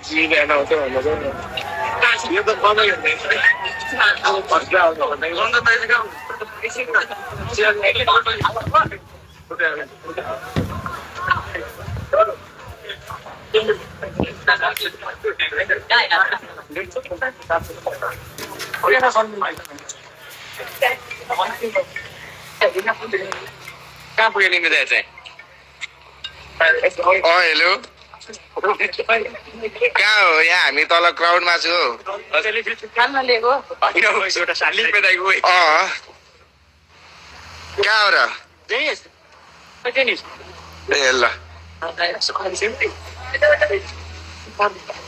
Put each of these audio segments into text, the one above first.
जी रहना होता है ये तो बंद हो गया कहाँ पुग्यो तिमी चाहिँ हेलो कहाँ हो यहाँ हामी तल क्राउडमा छु कहाँ हो र ए ल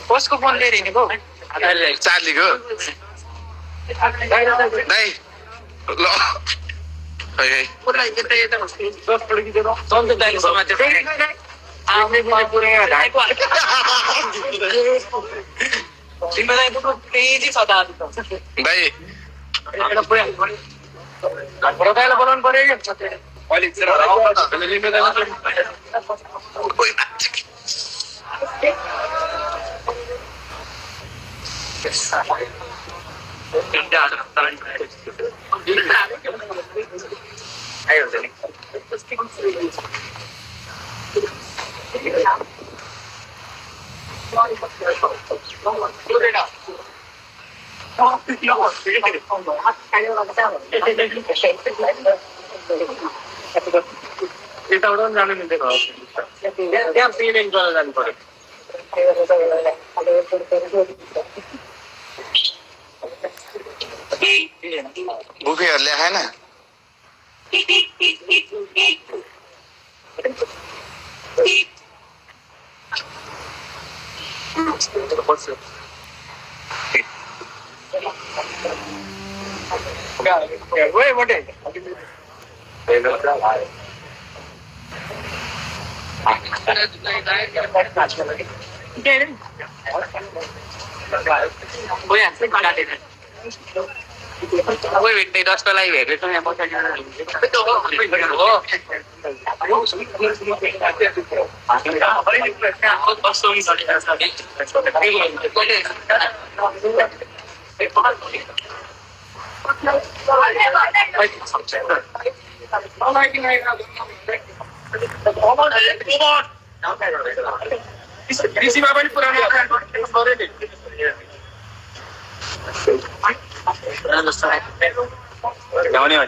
कसको फोन लिएर हिँडेको चार्लीको दाइ ल बोलाउनु पर्यो यताबाट जानु मिल्दैन त्यहाँ पेमेन्ट गरेर जानु पर्यो बुफेहरूले खाएन दसको लागि भेटेको यहाँ कृषिमा पनि पुरानो ल्याउने हो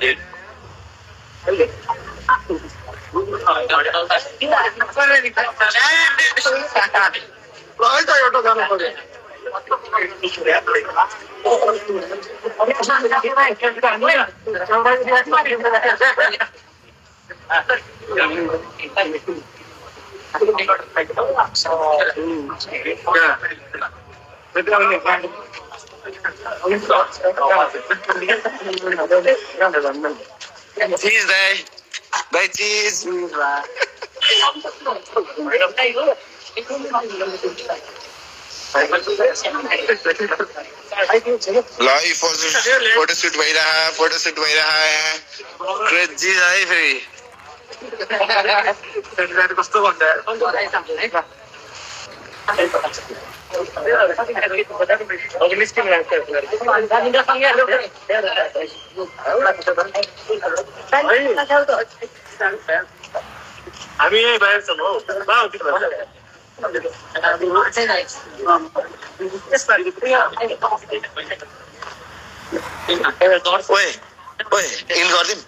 cheese day cheese live photoshoot भइरहा यहाँ क्रेजी है फेरि कस्तो भन्छ हामी यही बाहिर छौँ हो इन गरिदिउँ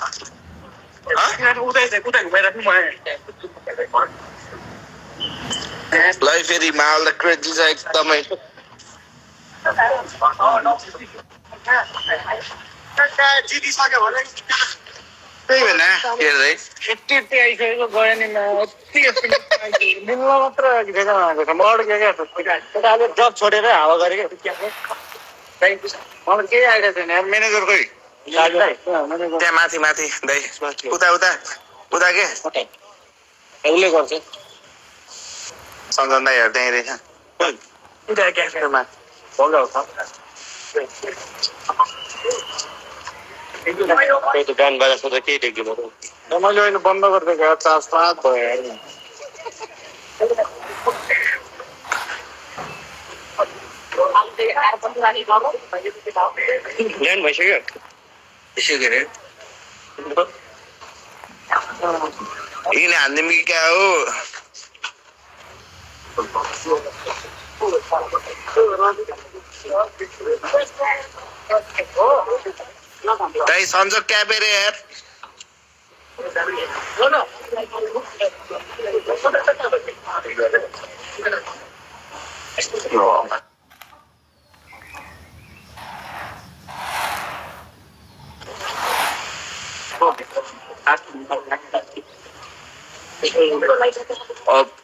उतै घुमाइराख्नु लाइफ फेरि माल त क्रेजी छ एकदमै जितिसक्यो भने त्यही भएन हेर्दै यति आइसकेको गयो नि मात्र जब छोडेर हावा गरेको मलाई केही आइडिया छैन म्यानेजर खोइ त्यहाँ माथि दाइ उता के उसले गर्छ सञ्जन दाइहरू त्यहीँ रहेछ क्याफेमा गान बजाएको त केही देख्दिनँ मैले अहिले बन्द गरिदिएको चार्ज भयो ल्यान्ड भइसक्यो यसो के अरे यिनीले हान्दिउँ कि क्या हो दाइ सन्चो क्या बेरे यार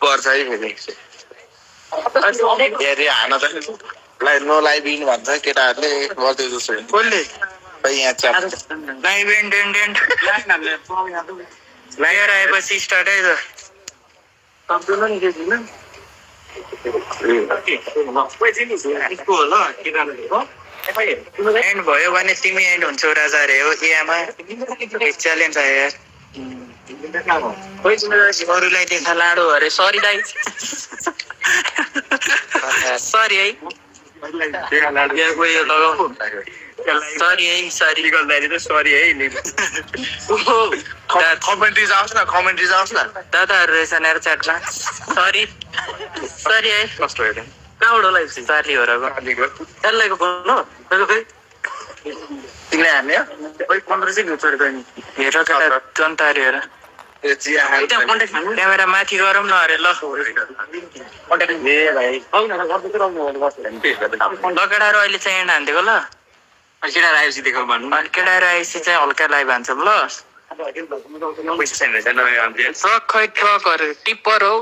पर्छ है फेरि हेरी हान त नो लाइभ इन भन्छ केटाहरूले गर्दै जस्तो कसले यहाँ लाइभ एन्ड लाइभ आएपछि स्टार्ट है एन्ड भयो भने तिमी एन्ड हुन्छौ राजा अरे हो एमा च्यालेन्ज आयो यार अरूलाई देखा लाडो अरे सरी दाइ सरी है सरी है सरी गर्दाखेरि सरी है कमेन्ट्रिज आओस् न दादाहरू रहेछ नेर च्याटमा सरी सरी है कस्तो हेर्नु कहाँबाट होला साथी हो र त्यसलाईको फोन हो तिमीले हान्यो 15 चाहिँ घुचोर गयो नि हेर केटा जनताहरू हेर क्यामेरा माथि गरौँ न अरे ल केटाहरू अहिले चाहिँ एन्ड हानिदिएको ल केटाहरू आएपछि देखाउ भन्नु केटाहरू आएपछि चाहिँ हल्का लाइभ हान्छौँ ल पैसा छैन ट्रक खै ट्रकहरू टिप्पर हो